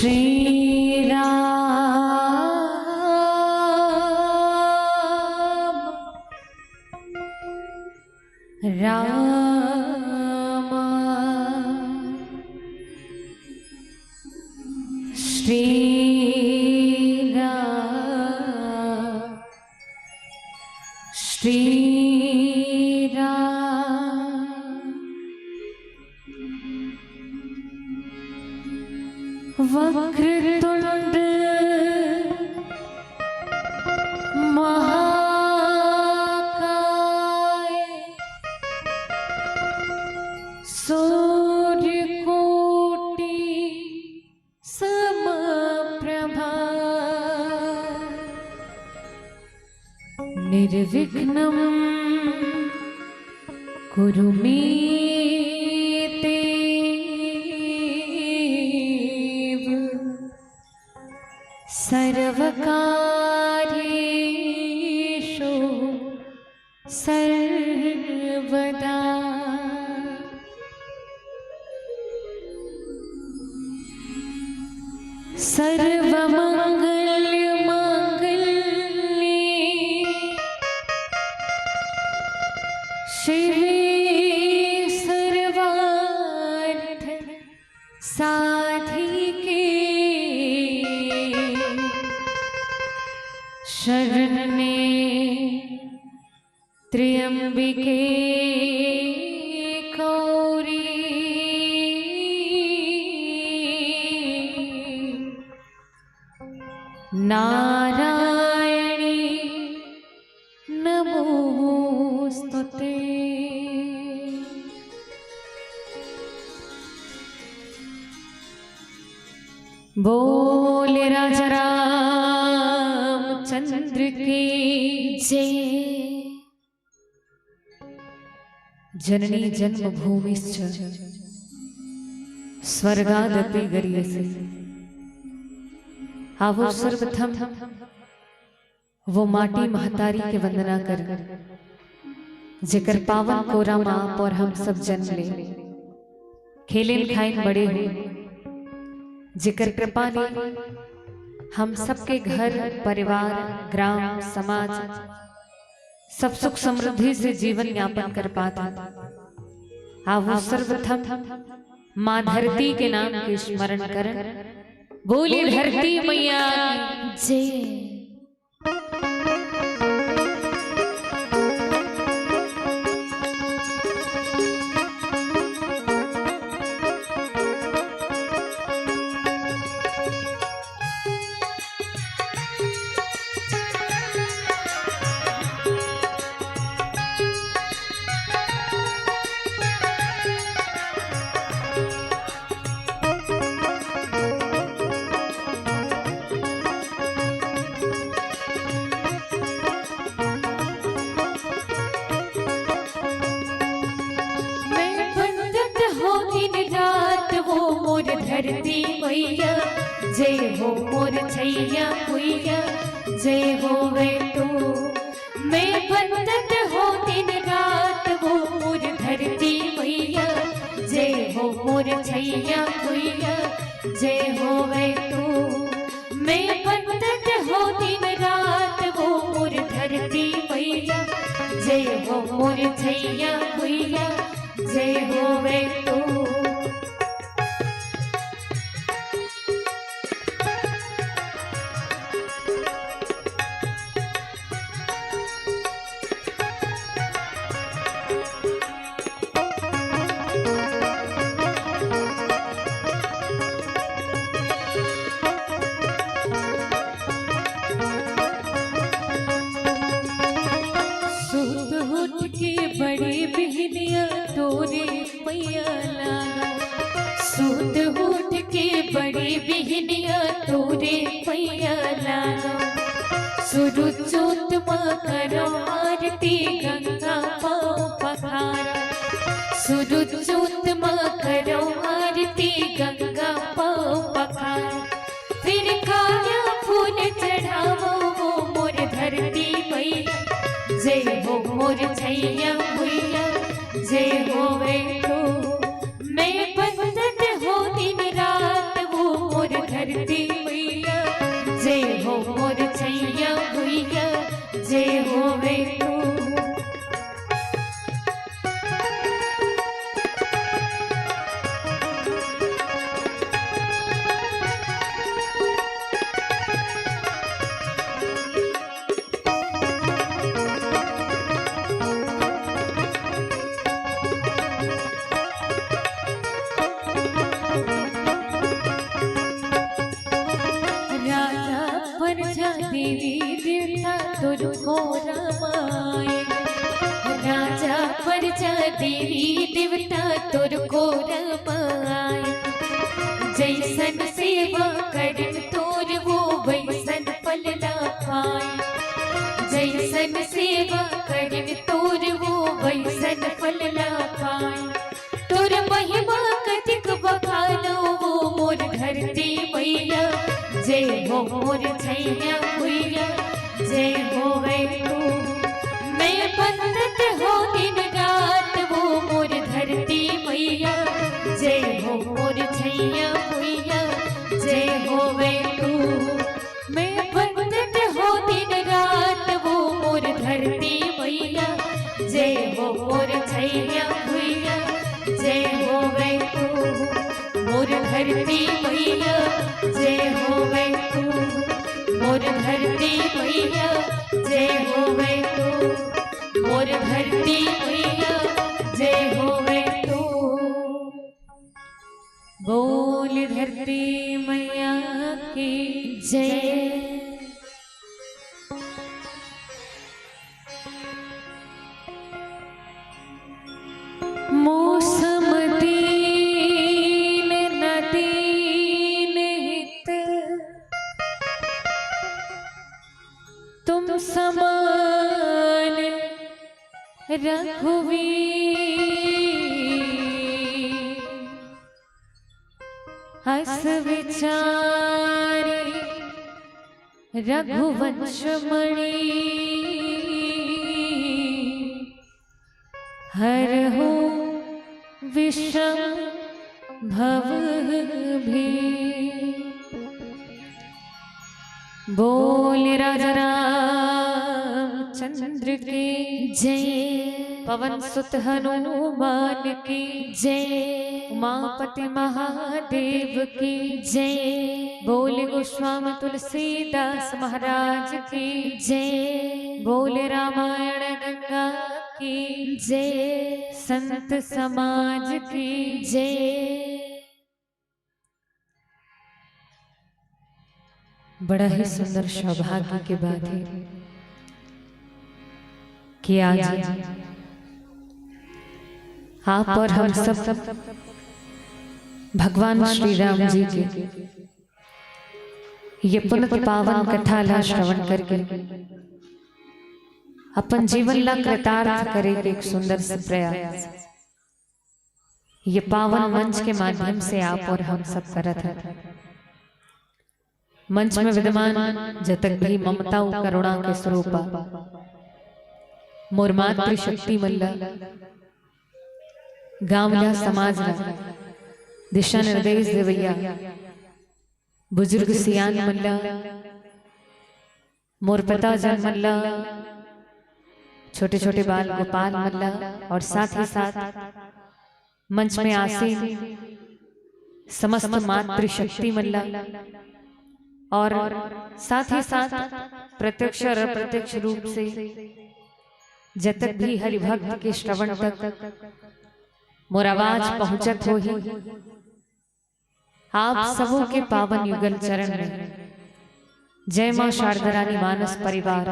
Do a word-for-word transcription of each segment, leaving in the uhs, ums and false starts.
श्री राम, राम, श्री राम, श्री राम। वक्रतुंड महाकाय, सूर्यकोटि समप्रभा, निर्विघ्नं कुरु मे देव, सर्वकार्येषु सर्वदा। सर्वमंगल मांगल्ये शिवे सर्वार्थ साधिके शरण्ये त्र्यंबिके गौरी नारायणी नमोस्तुते। बोल राजा रामचंद्र की जय। जननी जन्मभूमिश्च स्वर्गादपि गरीयसी। आवो सर्वप्रथम वो माटी महतारी के वंदना कर, जेकर पावन कोरा म आप और हम सब जन्म ले, खेलेन खाइन बड़े हुए, जेकर कृपा ले हम सबके घर, परिवार, ग्राम, समाज सब सुख समृद्धि से जीवन यापन कर पात हे। आवो सर्वप्रथम माँ धरती के नाम के स्मरण करन। बोली धरती मैया की जय। मैं बंदत हो दिन रात वो मोर धरती मैया, जय हो मोर छैया मैया, जय होवे तू। मैं बंदत हो दिन रात वो मोर धरती मैया, जय हो मोर छैया मैया, जय होवे तू। मैं बंदत हो दिन रात वो मोर धरती मैया, जय हो मोर छैया मैया, जय होवे तू। सूत उठ के बड़ी बिहनिया तोरे पैया लागा। सूत उठ के बड़ी बिहनिया तोरे पैया लागा। सुरु चूत मा करो आरती गंगा पाँव पखारा। सुरु चूत मा करो आरती गंगा पाँव पखारा। फिर काया फूल चढ़ावो वो मोर धरती मैया, जय हो मोर छैया मैया, जय होवे तू। मैं बंदत हो दिन रात वो मोर धरती देवी देवता तोर खोरा माए, राजा परजा देवी देवता तोर खोरा माए। जैसन सेवा करिन तोर वो वैसन फल ला पाए, जैसन सेवा करिन तोर वो वैसन फल ला पाए। तोर महिमा कतिक बखानो वो मोर धरती मैया। जय हो मोर छैया भुइया, जय होवे तू। मैं बंदत हो दिन रात वो मोर धरती मैया। जय हो मोर छैया भुइया, जय होवे तू। मैं बंदत हो दिन रात वो मोर धरती मैया। जय हो मोर छैया भुइया, जय होवे तू। मोर धरती मैया, जय होवे तू। मोर धरती मैया, जय होवे तू। मोर धरती मैया, जय होवे तू। बोल धरती मैया की जय। मौसम दीन न दीन हित, तुम समान रघुवीर। अस विचारी रघुवंश मणि, हरहु विषम भव भीर। बोल राजा रामचंद्र की जय। पवन सुत हनुमान की जय। उमापति महादेव की जय। बोल गोस्वामी तुलसीदास महाराज की जय। बोल रामायण गंगा की जय। संत समाज की जय। बड़ा ही सुंदर सौभाग्य की बात है कि आज आप और हम सब भगवान श्री राम जी के ये पुनित पावन कथा ला श्रवण करके अपन जीवन ला कृतार्थ करे के एक सुंदर से प्रयास ये पावन मंच के माध्यम से आप और हम सब करत हन। मंच में विद्यमान जतक भी ममता अउ करुणा के स्वरूप मोर मातृशक्ति मन ला, गांव ला, समाज ला दिशा निर्देश देवैया बुजुर्ग सियान मन ला, मोर पता जन मन ला, छोटे छोटे बाल गोपाल मन ला और साथ ही साथ मंच में आसीन समस्त मातृशक्ति मन ला और साथ ही साथ प्रत्यक्ष और अप्रत्यक्ष रूप से जतक भी हरिभक्त के श्रवण तक मोर आवाज पहुंचत होही, आप सबों के पावन युगल चरण में जय मां शारदा रानी मानस परिवार,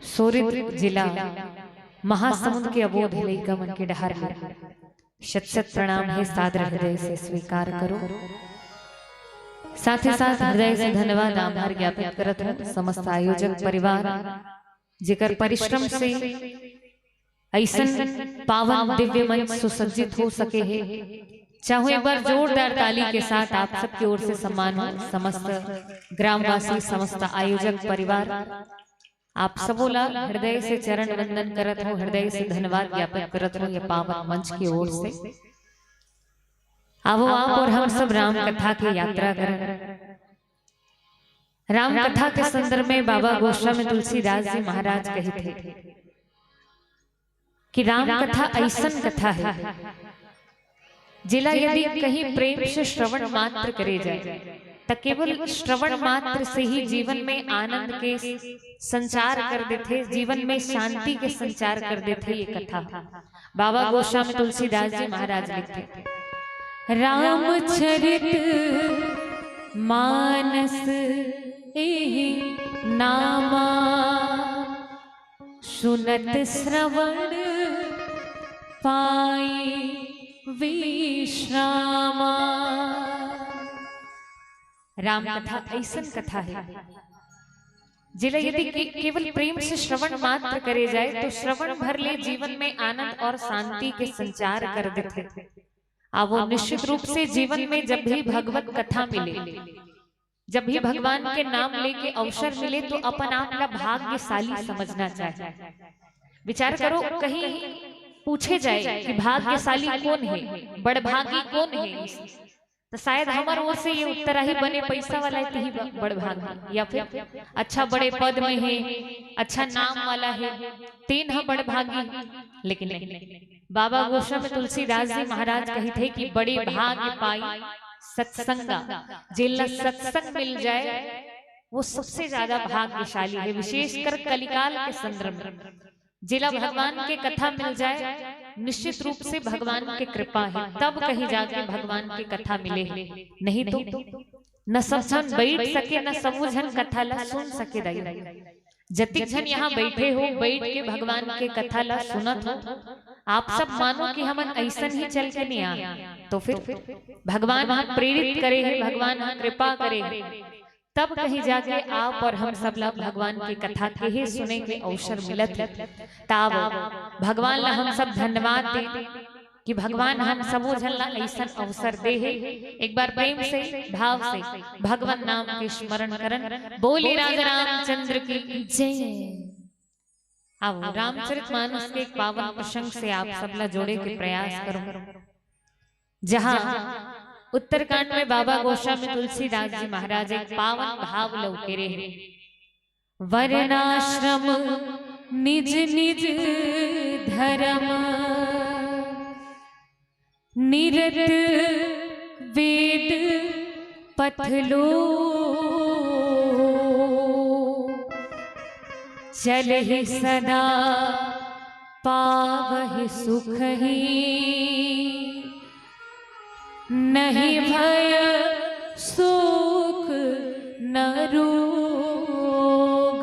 सोरिद जिला महासमुंद के अबोध लइका मन के डहार ले शत शत प्रणाम हे, सादर हृदय से स्वीकार करो। साथ ही साथ हृदय से धन्यवाद आभार ज्ञापित करत हूँ समस्त आयोजक परिवार, जेकर परिश्रम से अइसन पावन दिव्य मंच सुसज्जित हो सके हे। चाहूं एक बार जोरदार ताली के साथ आप सबकी ओर से सम्मान हो। समस्त ग्रामवासी, समस्त आयोजक परिवार, आप सबो ला हृदय से चरण वंदन करत हूँ, हृदय से धन्यवाद ज्ञापन करत हूँ ये पावन मंच की ओर से। आवो आप और हम सब राम कथा के यात्रा करन। राम कथा के संदर्भ में बाबा गोस्वामी तुलसीदास जी महाराज कहिथे कि राम कथा अइसन कथा हे, जेला यदि कहीं प्रेम से श्रवण मात्र करे जाए, त केवल श्रवण मात्र से ही जीवन में आनंद के संचार कर देथे, जीवन में शांति के संचार कर देथे ये कथा। बाबा गोस्वामी तुलसीदास जी महाराज लिखथे, रामचरित मानस एहि नामा सुनत श्रवण पाई विश्रामा। राम कथा अइसन कथा हे, जेला यदि के-, केवल प्रेम से श्रवण मात्र करे जाए, तो श्रवण भर ले जीवन में आनंद और शांति के संचार कर देथे। आ वो निश्चित रूप से जीवन में जब भी भगवत कथा मिले, जब भी भगवान के नाम लेके अवसर मिले, तो अपन आप ला भाग्यशाली समझना चाहिए। विचार करो, कहीं पूछे जाए कि भाग्यशाली कौन है, बड़भागी कौन है, तो शायद हमर ओर से ये उत्तर आही, बने पैसा वाला है, तिही ब-, बड़भागी, या फिर अच्छा बड़े पद में है, अच्छा नाम वाला है, तेन ह बड़भागी। लेकिन नहीं, बाबा गोस्वामी तुलसीदास जी महाराज कहिथे कि बड़े भाग पाई सत्संगा, जेला सत्संग मिल जाए, वो सबसे ज्यादा भाग्यशाली है, विशेषकर कलिकाल के संदर्भ में। जेला भगवान के कथा मिल जाए, निश्चित रूप से भगवान के कृपा है, तब कहीं जाके भगवान के कथा मिले है, नहीं तो न सब झन बैठ सके, न सबो झन कथा ला सुन सके। दाई, जतिक झन यहाँ बैठे हो, बैठ के भगवान के कथा ला सुनत हो, आप सब मानो कि हमन अइसन ही चल के नहीं आ, तो फिर भगवान ह प्रेरित करे है, भगवान ह कृपा करे है, तब कहीं जाके आप और हम सब ला भगवान के कथा के ही सुने के अवसर मिलत है। ताव भगवान ला हम सब धन्यवाद दे कि भगवान हम सबो झन ला अइसन अवसर दे हे। एक बार प्रेम से, भाव से भगवान नाम के स्मरण करन। बोले राजा रामचंद्र की जय। आओ, रामचरित मानस के एक पावन प्रसंग से आप सब ला जोड़े के प्रयास करूं, जहां उत्तरकांड में बाबा गोस्वामी तुलसीदास जी महाराज एक पावन भाव ला उकेरे हे। वर्णाश्रम निज निज धर्म, निरत वेद पथ लो, चलहि सदा पावहि सुखहि, नहीं भय शोक न रोग।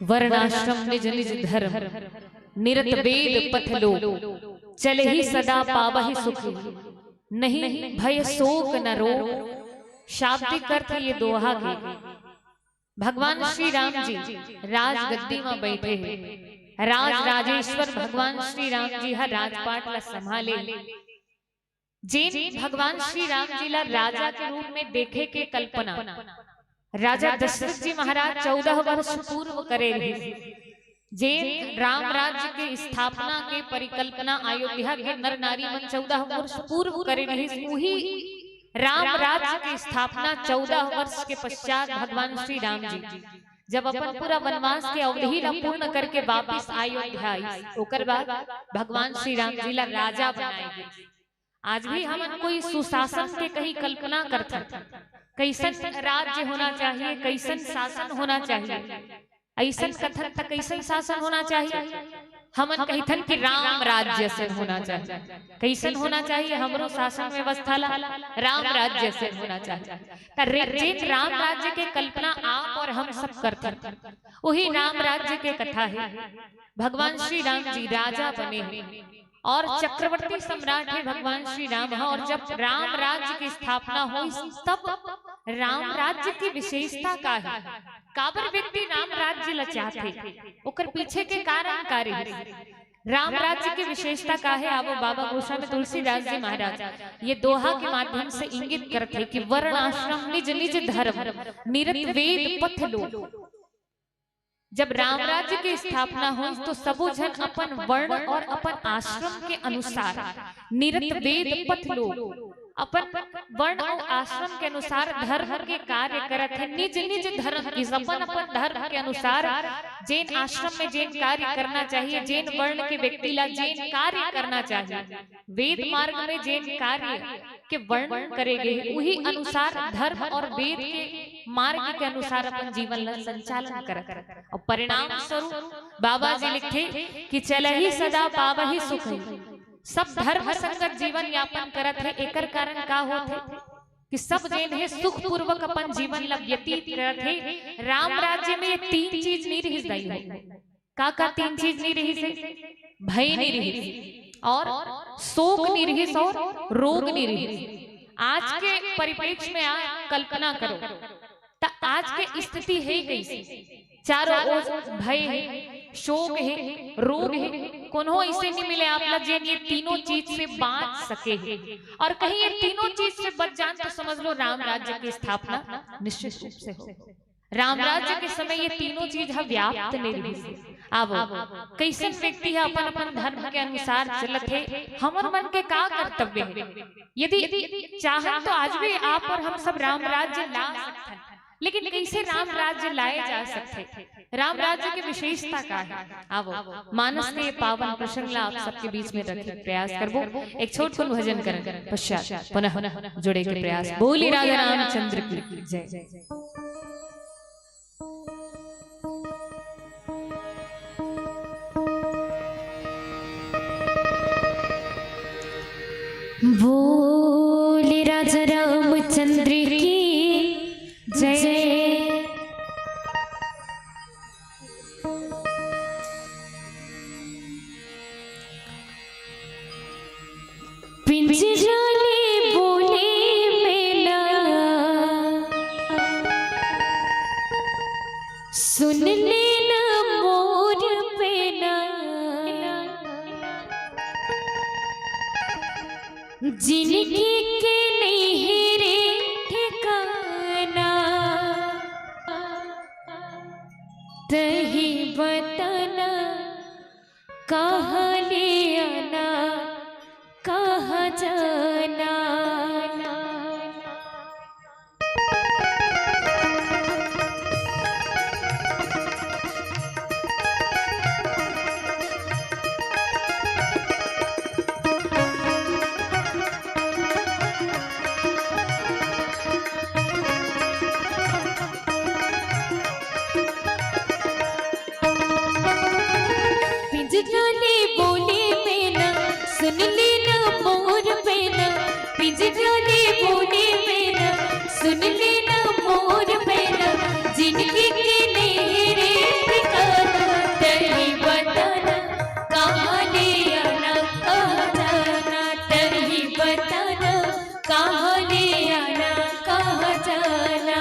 वर्णाश्रम निज निज धर्म, निरत वेद पथ लो, चलहि सदा पावहि सुख, नहीं भय शोक न रोग। शाब्दिक अर्थ ये दोहा के, भगवान श्री राम जी राजगद्दी में बैठे हैं, राज राजेश्वर भगवान श्री राम जी ह राजपाट ला संभाले। जेन भगवान श्री राम जी ला राजा के रूप में देखे के कल्पना राजा दशरथ जी महाराज चौदह वर्ष पूर्व करे रहिस। जेन राम राज्य के स्थापना के परिकल्पना अयोध्या के नर नारी मन चौदह वर्ष पूर्व करे रहिस, उही राम राज्य के स्थापना चौदह वर्ष के पश्चात भगवान श्री राम जी जब अपन पूरा वनवास के अवधि ला पूर्ण करके वापिस अयोध्या आइस, ओकर बाद भगवान श्री राम जी ला राजा बनाए गे। आज भी हमन कोई सुशासन के कहीं कल्पना करथन, कइसन राज्य होना चाहिए, कइसन शासन होना चाहिए। अइसन कथन त कइसन शासन होना चाहिए? हमन कहिथन कि राम राज्य असन होना चाहिए। कइसन होना चाहिए हमरो शासन व्यवस्था ला? राम राज्य असन होना चाहिए। त रे-, जेन राम राज्य के कल्पना आप और हम सब करथन, वही राम राज्य के कथा है। भगवान श्री राम जी राजा बने हैं और चक्रवर्ती सम्राट है भगवान श्री राम ह। और जब राम राज्य की स्थापना होइस, तब राम राज्य की विशेषता का है? काबर व्यक्ति राम राज्य ल चाहथे, ओकर पीछे के कारण का रहिस? राम राज्य की विशेषता का है? आवो बाबा गोस्वामी तुलसीदास जी महाराज ये दोहा के माध्यम से इंगित करत है कि वर्ण आश्रम निज निज धर्म, निरत वेद पथ लो। जब राम राज्य के स्थापना होइस तो सबो झन अपन वर्ण और अपन आश्रम के अनुसार निरत वेद पथ लो, अपन वर्ण और आश्रम के अनुसार धर्म के कार्य करत हे। निज निज धर्म के, अपन अपन धर्म के अनुसार जेन आश्रम में जेन कार्य करना चाहिए, जेन वर्ण के व्यक्ति ला जेन कार्य करना चाहिए, वेद मार्ग में जेन कार्य के वर्णन करे गे हे, उही अनुसार धर्म और वेद के मार्ग के अनुसार अपन जीवन ला संचालन करत हे। और परिणाम स्वरूप बाबा जी लिखथे कि चलहि सदा पावहि सुख। सब धर्म संगत जीवन यापन करत हे, एकर कारण का होथे? कि सब जेन हे सुखपूर्वक अपन जीवन ला व्यतीत करत हे। राम राज्य में ये तीन चीज नहीं रहिस दाई हो। का का तीन चीज नहीं रहिस हे? भय नहीं रहिस और शोक नहीं रहिस और रोग नहीं रहिस। आज के परिप्रेक्ष्य में आप कल्पना करो, त आज के स्थिति हे कैसे? चारों ओर भय हे, शोक हे, रोग हे, कोनो ऐसे नहीं मिले आप ला जेन ये तीनों चीज से बांच सके हे। और कहीं ये तीनों चीज से बच जान तो समझ लो राम राज्य की स्थापना निश्चित रूप से हो। राम राज्य के समय ये तीनों चीज ह व्याप्त नहीं रहिस हे। अब कैसन व्यक्ति ह अपन अपन धर्म के अनुसार चलत हे, हमर मन के का कर्तव्य हे? यदि चाहन तो आज भी आप और हम सब राम राज्य ला सकथन, लेकिन कैसे राम राज्य लाए जा सकथे? राम राज्य के विशेषता का हे? आवो, मानस के ये पावन प्रसंग ला आप सबके बीच में रखे के प्रयास करबो। एक छोट कुन भजन करन पश्चात पुनः जुड़े के प्रयास। बोली राजा रामचंद्र की जय। बोले राजा रामचंद्र की जय। पिंजरा ले बोले मैना, सुन लेना मोर पैना। जिनगी के नहीं रे ठिकाना, तही बताना, कहाँ ले आना, कहाँ जाना। पिंजरा ले बोले मैना, सुन लेना मोर पैना। पिंजरा ले बोले मैना, सुन लेना मोर पैना। जिनगी के नहीं रे ठिकाना, तही बताना, कहाँ ले आना, कहाँ जाना, तही बताना, कहाँ ले आना, कहाँ जाना।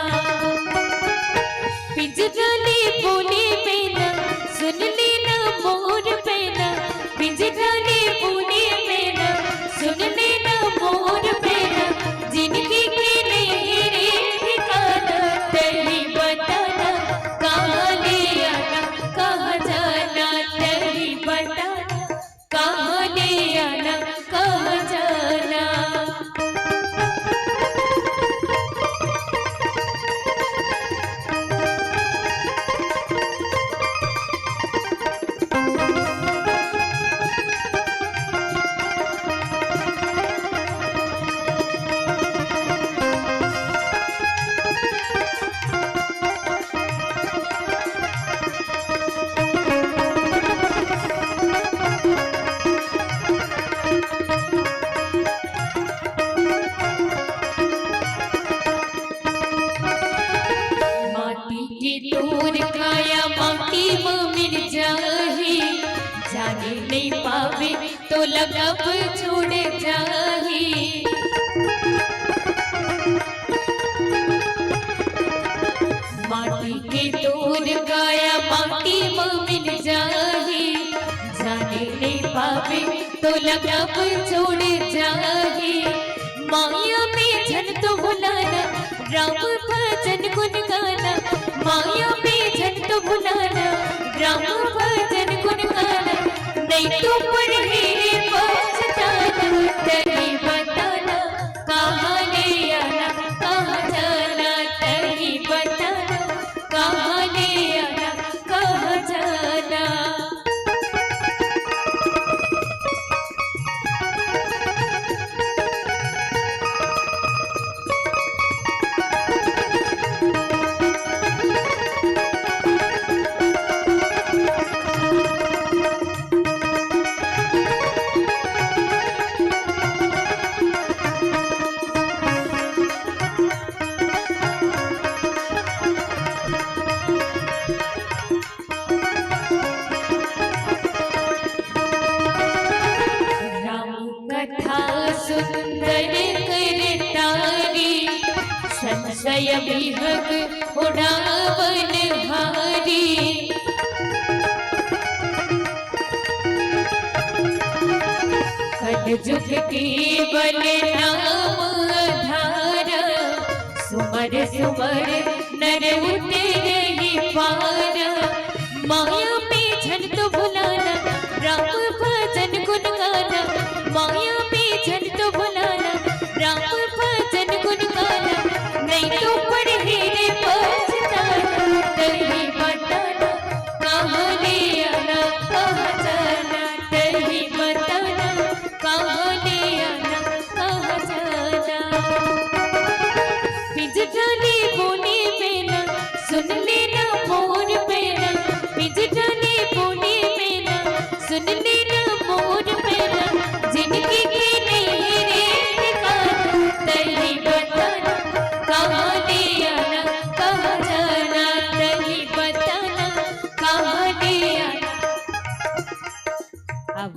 पिंजरा ले बोले मैना, सुन लेना मोर पैना। पिंजरा ले बोले मैना, सुन लेना मोर पैना। जिनगी के नहीं रे ठिकाना, तही बताना, कहाँ ले आना, कहाँ जाना, तही बताना, कहाँ ले आना, कहाँ जाना। माटी के तोर काया माटी म मिल जाही, जाने नहीं पावे तो लगब छोड़ जाही। माटी के तोर काया माटी म मिल जाही, जाने नहीं पावे तो लगब छोड़ जाही। माया में झन तो भुलाना, राम भजन गुन गाना। माया में झन तो भुलाना, राम भजन गुन गाना। नहीं तो पड़ही पछताना, तही बताना, कहाँ ले आना, कहाँ जाना, तही बताना, कहाँ ले आना, कहाँ जाना। कथा सुंदर करतारी, संशय विहग उड़ावन हारी। कलजुग केवल नाम आधार, सुमर सुमर नर उतरहि पार। माया में झन तो भुलाना, राम भजन गुन गाना। माया में झन तो भुलाना, राम भजन गुन गाना। नहीं तो पड़ही रे पछताना, तही बताना, कहाँ ले आना, कहाँ जाना। तही बताना, कहाँ ले आना, कहाँ जाना। पिंजरा ले बोले मैना, सुन लेना मोर मैना। पिंजरा ले बोले मैना, सुन लेना मोर मैना। जिनकी के नहीं रे ठिकाना, तही बताना, कहाँ ले आना, कहाँ जाना। तही बताना, कहाँ ले आना। अब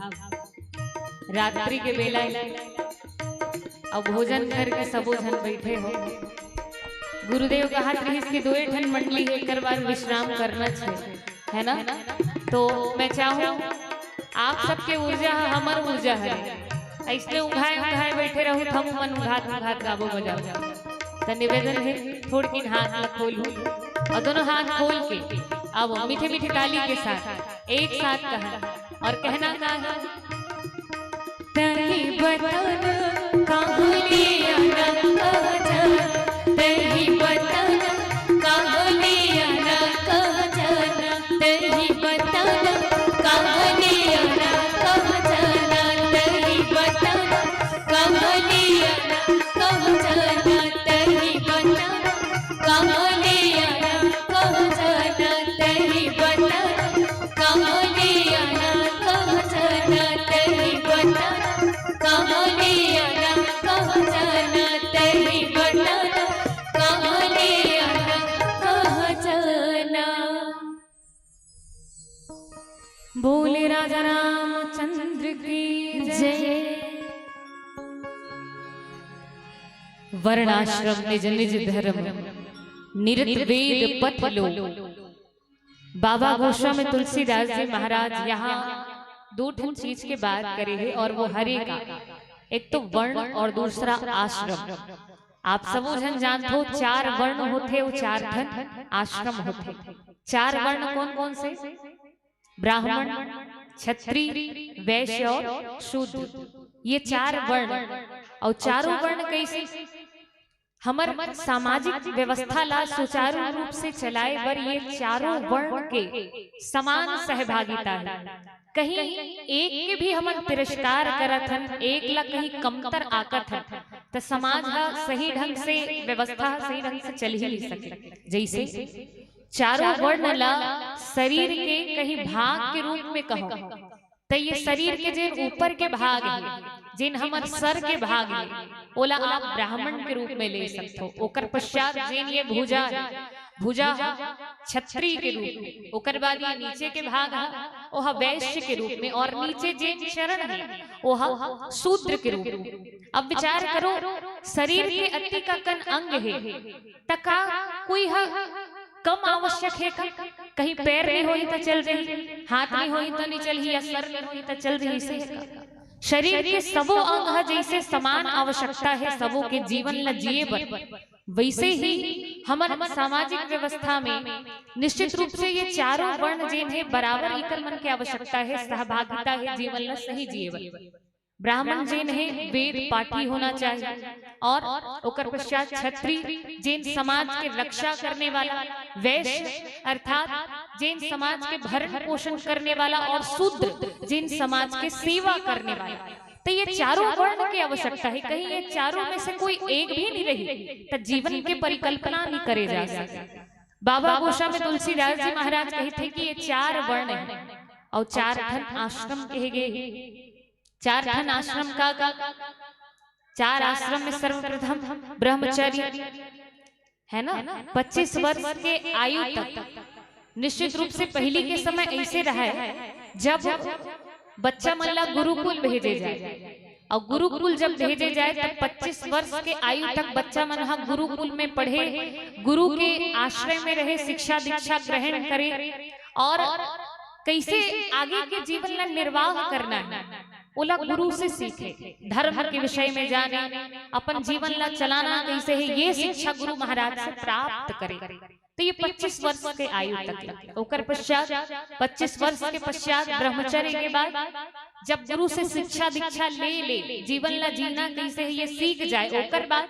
रात्रि के बेला हे, अब भोजन करके सबो झन बैठे हो। गुरुदेव कहत रहिस कि दोए ठन मंडली हे, एकर बाद विश्राम करना चाहिए, है ना? तो मैं चाहूँ, आप सबके ऊर्जा ह हमर ऊर्जा हरे, अइसने उघाए उघाए बैठे रहू, त हमू मन उघात उघात गाबो बजाबो। त निवेदन हे, थोड़किन हाथ ला खोलू अउ दोनों हाथ खोल के अब मीठे मीठे ताली के साथ एक साथ कहा, अउ कहना का हे? तही बताना, कहाँ ले आना, कहाँ जाना। तही बताना, कहाँ ले आना, कहाँ जाना। तही बताना, कहाँ ले आना, कहाँ जाना। तही बताना, कहाँ ले आना, कहाँ जाना। तही बताना, कहाँ ले आना, कहाँ जाना। तही बताना, कहाँ ले आना, कहाँ जाना। तही बताना, कहाँ ले आना, कहाँ जाना। तही बताना, कहाँ ले आना, कहाँ जाना। बोले राजा रामचंद्र की जय। वर्णाश्रम निज निज धर्म, निरत वेद पथ लो। बाबा गोस्वामी तुलसीदास जी महाराज यहाँ दो ठन चीज के बात करे हे, अउ वो हरे का, एक तो वर्ण अउ दूसरा आश्रम। आप सबो झन जानथो, चार वर्ण होथे अउ चार ठन आश्रम होथे। चार वर्ण कोन कोन से? ब्राह्मण, क्षत्रिय, वैश्य अउ शूद्र। ये चार वर्ण, अउ चारों वर्ण कइसे? हमर सामाजिक व्यवस्था ला सुचारू रूप से चलाए बर ये चारों वर्ण के समान सहभागिता हे। कहीं एक के भी हमन तिरस्कार करत हन, एक ला कहीं कमतर आकत हन, त समाज ह सही ढंग से, व्यवस्था ह सही ढंग से चल ही नहीं सके। जइसे चारों वर्ण ला शरीर के कहीं भाग के रूप में कहो, त ये शरीर के जेन ऊपर के भाग हे, जेन हमर सर के भाग हे, ओला आप ब्राह्मण के रूप में ले सकथो। ओकर पश्चात जेन ये भुजा हे, भुजा ह क्षत्रिय के रूप में, ओकर बाद ये नीचे के भाग ह, ओह वैश्य के रूप में, अउ नीचे जेन चरण हे, ओह शूद्र के रूप में। अब विचार करो, शरीर के अतिक अकन अंग हे, त का कोई ह कम आवश्यक हे का? कहीं पैर नहीं होही त चल रही, हाथ नहीं होही त नहीं चलही, या सर नहीं होही त चल रही, ऐसे हे का? शरीर के सबो अंग ह जइसे समान आवश्यकता हे सबो के जीवन ल जिए बर, वइसे ही हमर सामाजिक व्यवस्था में निश्चित रूप से ये चारों वर्ण जेन हे बराबर इकर मन के आवश्यकता हे, सहभागिता हे जीवन ल सही जिए बर। ब्राह्मण जेन हे, वेद पाठी होना चाहिए, अउ ओकर पश्चात क्षत्रिय जेन समाज के रक्षा करने वाला, वैश्य अर्थात जेन समाज के भरण पोषण करने वाला, अउ शूद्र जेन समाज के सेवा करने वाला। त ये चारों वर्ण के आवश्यकता हे। कहीं ये चारों में से कोई एक भी नहीं रही, त जीवन के परिकल्पना नहीं करे जा सके। बाबा गोस्वामी तुलसीदास जी महाराज कहिथे कि ये चार वर्ण हे अउ चार ठन आश्रम कहे गए हे। चार ठन आश्रम का, का? चार आश्रम में सर्वप्रथम ब्रह्मचर्य, है ना, पच्चीस वर्ष के आयु तक। निश्चित रूप से पहिली के समय ऐसे रहा है, जब बच्चा मन ला गुरुकुल भेजे जाए, और गुरुकुल जब भेजे जाए, तब पच्चीस वर्ष के आयु तक बच्चा मन ह गुरुकुल में पढ़े, गुरु के आश्रय में रहे, शिक्षा दीक्षा ग्रहण करे और कैसे आगे के जीवन ला निर्वाह करना है, ओला गुरु से सीखे, धर्म के विषय में जाने, अपन जीवन ला चलाना कैसे है, ये शिक्षा गुरु महाराज से प्राप्त करे। तो ये पच्चीस वर्ष के आयु तक लगे। ओकर पश्चात, पच्चीस वर्ष के पश्चात ब्रह्मचर्य के बाद जब गुरु से शिक्षा दीक्षा ले ले, जीवन ला जीना कैसे है ये सीख जाए, ओकर बाद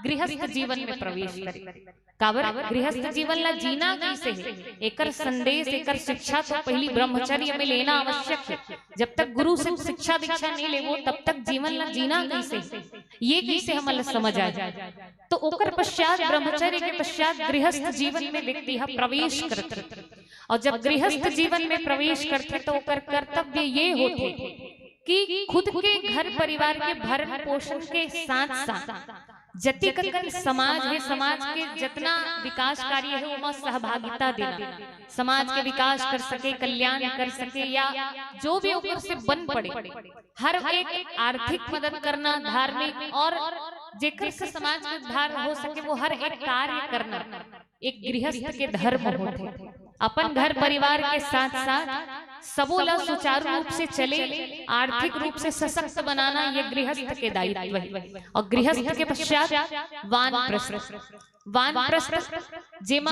गृहस्थ जीवन में प्रवेश करे। काबर? गृहस्थ जीवन ला जीना कैसे है, एकर संदेश, एकर शिक्षा तो पहली ब्रह्मचर्य में लेना आवश्यक है। जब तक गुरु से शिक्षा दीक्षा नहीं लेबो, तब तक जीवन ला जीना कैसे है, ये कैसे हमन ला समझ आ जाए। तो ओकर पश्चात, ब्रह्मचर्य के पश्चात गृहस्थ जीवन में व्यक्ति ह प्रवेश करथे। और जब गृहस्थ जीवन में प्रवेश करथे, तो ओकर कर्तव्य ये होथे कि खुद के घर परिवार के भरण पोषण के साथ साथ जतिक अकन समाज हे, समाज के जतना विकास कार्य हे, ओमा सहभागिता देना, समाज के विकास कर सके, कल्याण कर सके, या जो भी ओकर से बन पड़े, हर एक आर्थिक मदद करना, धार्मिक और जेकर से समाज के उद्धार हो सके, वो हर एक कार्य करना एक गृहस्थ के धर्म होथे। अपन घर परिवार के साथ साथ सबो ला सुचारू रूप से चले, आर्थिक रूप से सशक्त बनाना ये गृहस्थ के दायित्व है। और गृहस्थ के पश्चात वानप्रस्थ, वानप्रस्थ जेमा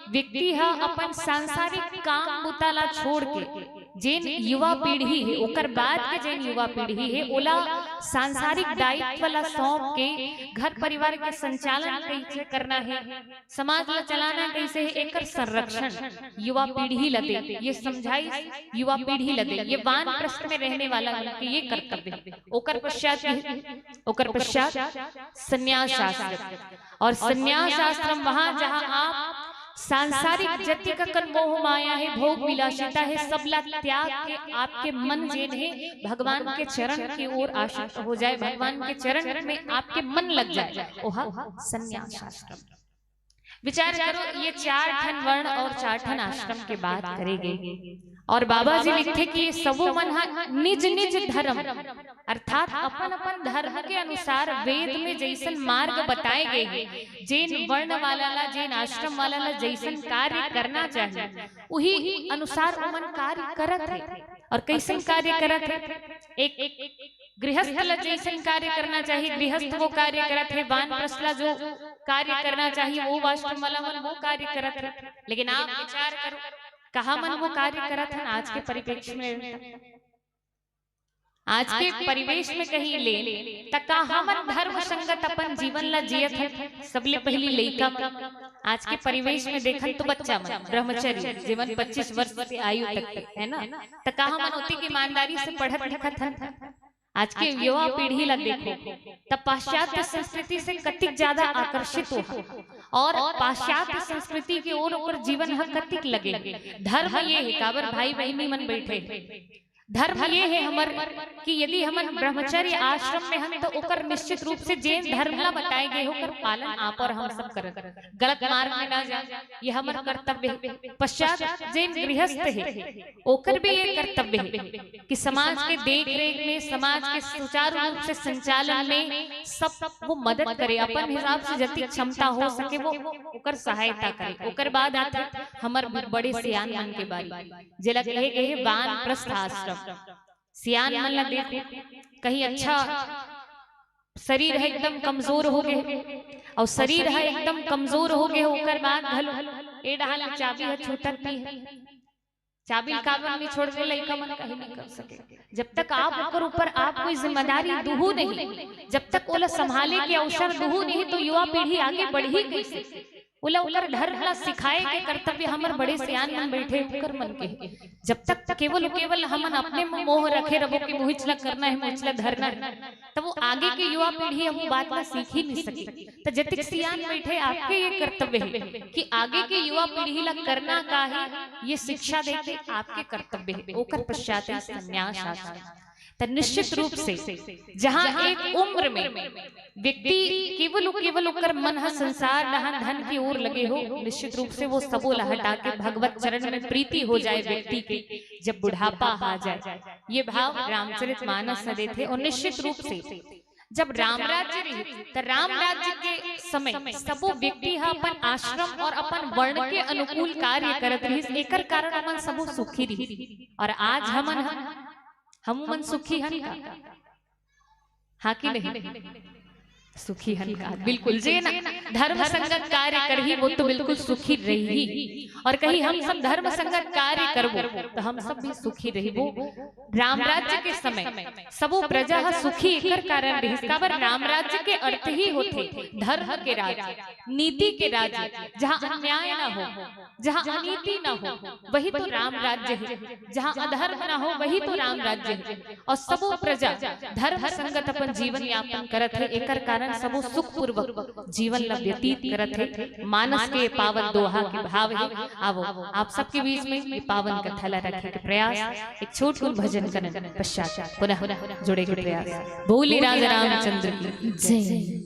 व्यक्ति ह अपन सांसारिक काम बुता ला छोड़ के जेन युवा पीढ़ी हे, ओकर बाद के जेन युवा पीढ़ी हे, ओला सांसारिक दायित्व ला सौंप के घर परिवार के संचालन कैसे करना हे, समाज ला चलाना कैसे हे, एकर संरक्षण युवा पीढ़ी ला दे, ये समझाई युवा पीढ़ी ला दे। ये वानप्रस्थ में रहने वाला मन के ये कर्तव्य हे। ओकर पश्चात, ओकर पश्चात संन्यास आश्रम। और संन्यास आश्रम वहां, जहां आप सांसारिक जतिक अकन मोह माया हे, भोग विलासिता हे, सब ला त्याग के आपके मन जेन हे भगवान के चरण की ओर आश्रित हो जाए, भगवान के चरण में आपके मन लग जाए, ओहा संन्यास आश्रम। विचार करो, ये चार ठन वर्ण और चार ठन आश्रम के बात करे गे, और बाबा जी लिखथे कि ये सबो मन ह निज निज धर्म, अर्थात अपन अपन धर्म के अनुसार वेद में जैसन मार्ग बताए गए हे, जेन वर्ण वाला ला, जेन आश्रम वाला ला जैसन कार्य करना चाहिए, उही अनुसार ओमन कार्य करत हे। और कैसन कार्य करत हे? एक, एक गृहस्थ ला जैसन कार्य करना चाहिए, गृहस्थ वो कार्य करत हे, वानप्रस्थ ला जो कार्य करना चाहिए, वो आश्रम वाला मन वो कार्य करत हे। लेकिन आप विचार करो, कहाँ मन वो कार्य करत हन आज के परिप्रेक्ष्य में? आज के परिवेश में कहीं ले, त का हमन धर्म संगत अपन जीवन ला जियत हन? सबले पहली लइका मन। आज के परिवेश में देखन तो बच्चा मन, ब्रह्मचर्य, जेमन पच्चीस वर्ष के आयु तक के, है ना? त का हमन ओतिक ईमानदारी से पढ़त लिखत हन? आज के युवा पीढ़ी ला देखो, त पाश्चात्य संस्कृति से कतिक ज्यादा आकर्षित हो, और पाश्चात्य संस्कृति के ओर ओकर जीवन ह कतिक लगे। धर्म ये हे, काबर भाई बहिनी मन बैठे हे, धर्म ये हे हमर कि यदि हमन ब्रह्मचर्य आश्रम में हन, तो ओकर निश्चित रूप से जेन धर्म ला बताए गए हे, ओकर पालन आप और हम सब करन, गलत मार्ग में ना जाए, ये हमर कर्तव्य हे। पश्चात जेन गृहस्थ हे, ओकर भी ये कर्तव्य हे कि समाज के देख रेख में, समाज के सुचारू रूप से संचालन में सब वो मदद करे, अपन हिसाब से जतिक क्षमता हो सके वो ओकर सहायता करे। ओकर बाद आथे हमर बड़े सियान मन के बारी, जेला कहे गए हे वानप्रस्थ आश्रम। सियान मन ला देखो, कहीं अच्छा शरीर ह एकदम कमजोर हो गए, और शरीर ह एकदम कमजोर हो गए, ओकर बाद घलो ए डहान ले चाबी ह छूटत नहीं हे। चाबी ल काबर नहीं छोड़ दे, लइका मन कहीं नहीं कर सके। जब तक आप ओकर ऊपर आप कोई जिम्मेदारी दुहू नहीं, जब तक ओला संभाले के अवसर दुहू नहीं, तो युवा पीढ़ी आगे बढ़ही कैसे? ओला ओकर धर्म ला सिखाए के कर्तव्य हमर बड़े सियान मन बैठे ओकर मन के हे। जब तक केवल केवल हमन अपने में मोह रखे रहो कि मुहिच ला करना हे, मुहिच ला धरना हे, तब वो आगे के युवा पीढ़ी ह वो बात ला सीख ही नहीं सके। त जतिक सियान बैठे आपके ये कर्तव्य हे कि आगे के युवा पीढ़ी ला करना का हे, ये शिक्षा देके आपके कर्तव्य हे। ओकर पश्चात हे संन्यास आश्रम। त निश्चित रूप से जहाँ एक उम्र में व्यक्ति केवल केवल ओकर मन ह संसार डहन धन के ओर लगे हो, निश्चित रूप से वो सबो ला हटा के भगवत चरण में प्रीति हो जाए व्यक्ति के, जब बुढ़ापा आ जाए। ये भाव रामचरित मानस ह देथे। और निश्चित रूप से जब राम राज्य रही, त राम राज्य के समय सबो व्यक्ति ह अपन आश्रम और अपन वर्ण के अनुकूल कार्य करत रहिस, एकर कारण हमन सबो सुखी रही। और आज हमन ह, हम मन सुखी हन का? हाँ कि नहीं? सुखी हन का? बिल्कुल। जे ना धर्म संगत कार्य करही, वो तो बिल्कुल सुखी रही। और कहीं हम सब धर्म संगत कार्य करबो, तो हम सब भी सुखी रहिबो। राम राज्य के समय सबो प्रजा ह सुखी एकर कारण रहिस। काबर? राम राज्य के अर्थ ही होथे धर्म के राज, नीति के राज, जहाँ अन्याय ना हो, जहाँ अनीति ना हो, वही तो राम राज्य है। जहाँ अधर्म ना हो, वही तो राम राज्य है। और सबो प्रजा धर्म संगत अपन जीवन यापन करत है, एकर कारण सबो सुखपूर्वक जीवन ला व्यतीत करत है। मानस के पावन दोहा के भाव है। आवो, आप सबके बीच में ये पावन कथा ला रखे के प्रयास, एक छोट कुन भजन करन पश्चात पुनः जुड़े के प्रयास। बोले राजा रामचंद्र की जय।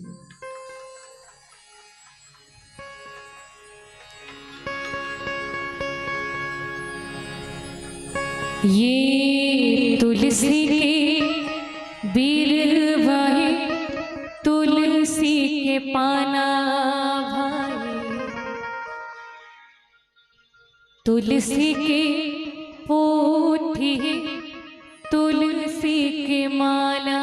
ये तुलसी के बिरवा हे, तुलसी के पाना भाई, तुलसी के पोथी हे, तुलसी के माला।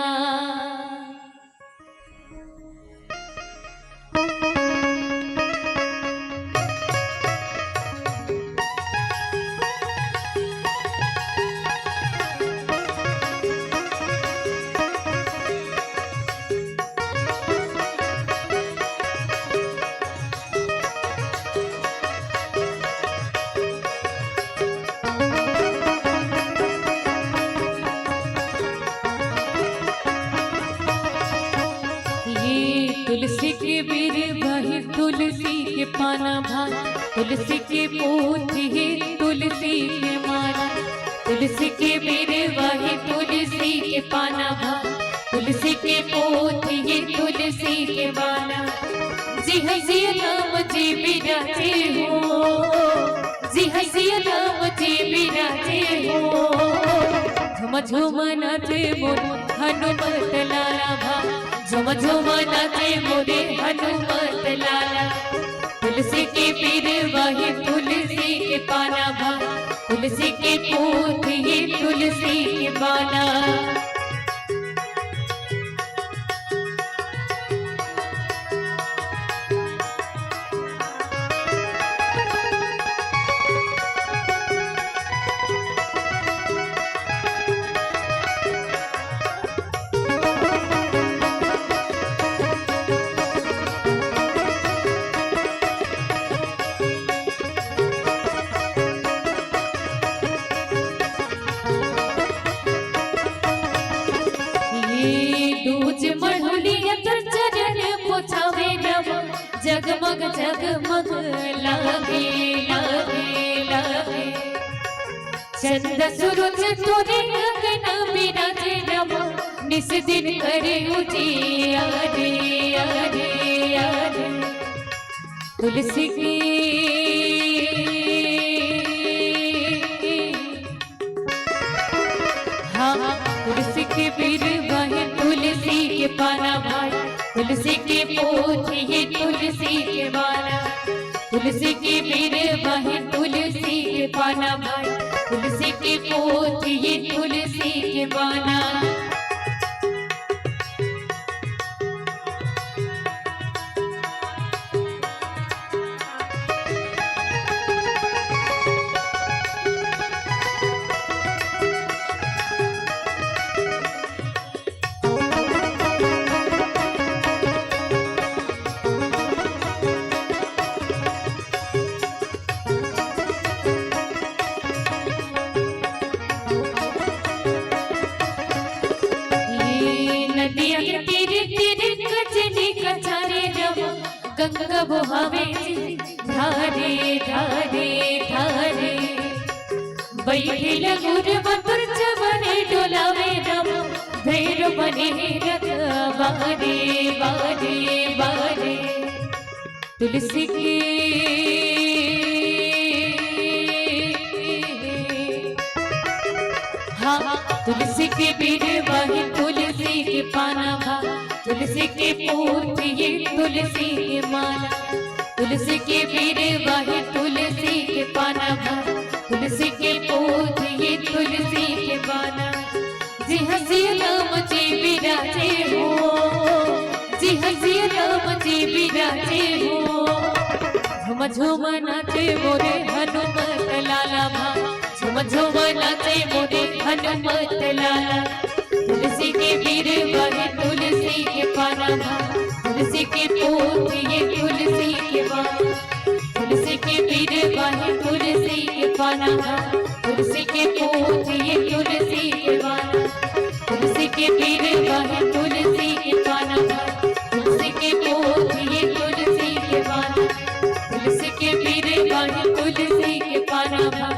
ये तुलसी के बिरवा हे, तुलसी के पाना भाई, तुलसी के पोथी हे, तुलसी के माला। तुलसी के बिरवा हे, तुलसी के पाना भाई, तुलसी के पोथी हे, तुलसी के माला। जिहाँ जिहाँ राम जी बिराजे हो, जिहाँ जिहाँ राम जी बिराजे हो। झुम झुम नाचे मोर हनुमत लाला भा, झुम झुम नाचे मोरे हनुमत लाला। तुलसी के बिरवा हे, तुलसी के पाना भा, तुलसी के पोथी हे, तुलसी के माला। ये दूज मढ़ुलिया तोर चरण पोछावे रब, जगमग जगमग लागे, लागे, लागे। चंद सूरज तोरे अंगना बिराजे रब, निस दिन करे उजियारे, आरे, आरे। तुलसी की हाँ, तुलसी के बिरवा हे, तुलसी के पाना भाई, तुलसी के पोथी हे, तुलसी के माला। तुलसी के बिरवा हे, तुलसी के पाना भाई, तुलसी के पोथी हे, तुलसी के माला। ये नदिया के तीर तीर कजली कचारे रब, गंगा बोहावे जी धारे, धारे, धारे। बैठे लगुर बतुर चवर डोलावे रब, भैरो बने रखबा रे, बा रे, बा रे। तुलसी के, हाँ, तुलसी के बिरवा हे, तुलसी के पानवा, तुलसी के पोथी हे, तुलसी के माला। तुलसी के बिरवा हे, तुलसी के पानवा, तुलसी के पोथी हे, तुलसी के माला। जिहाँ सिया राम जी बिराजे हो, जिहाँ सिया राम जी बिराजे हो। झुम झुम नाचे मोरे हनुमत लाला भा, झुम झुम नाचे मोरे हनुमत लाला। तुलसी के बिरवा हे, तुलसी के पानवा, तुलसी के पोथी हे, तुलसी के माला। तुलसी के बिरवा हे, तुलसी के पानवा, तुलसी के पोथी हे, तुलसी के माला। तुलसी के बिरवा हे, तुलसी के पानवा, तुलसी के पोथी हे, तुलसी के माला। तुलसी के बिरवा हे, तुलसी के पानवा,